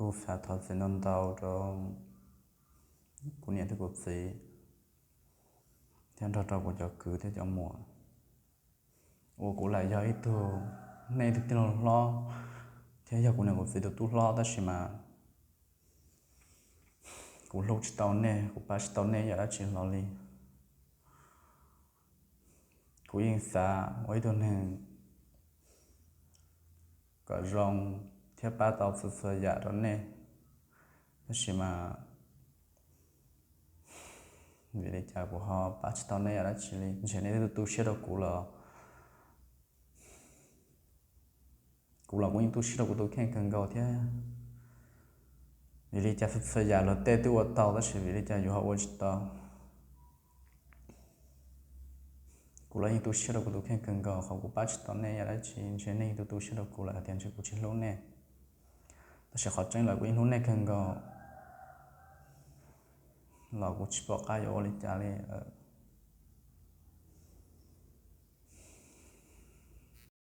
Kuv xav thov txim ntau ntau rau kuv niam thiab kuv txiv, thiab nrog rau kuv cov kwv thiab cov muam uas kuv lam yog ib tug, nej ib tug tij laug hlob thiab yog kuv niam kuv txiv tus tub hlob, tab sis mas kuv hlub tsis tau nej, kuv pab tsis tau nej yam dab tsi hlo li. Kuv yeej xav ua ib tug neeg kom zoo thiab pab tau txhua txhua yam rau nej, tab sis mas vim li cas kuv ho pab tsis tau nej yam dab tsi li. Ntshe nej twb tu siab rau kuv los, kuv los kuv yeej tu siab rau kuv tus kheej kawg nkaus thiab. Vim li cas txhua txhua yam luag tej twb ua tau tab sis vim li cas yus ho ua tsis tau? Kuv los yeej tu siab rau kuv tus kheej kawg nkaus, qhov kuv pab tsis tau nej yam dab tsi ntshe nej yeej tu tu siab rau kuv lawm hais tias ntshe kuv tsis hlub nej. Tab sis qhov tseeb lawm kuv yeej hlub nej kawg nkaus los kuv tsis pom qab yuav ua li cas li.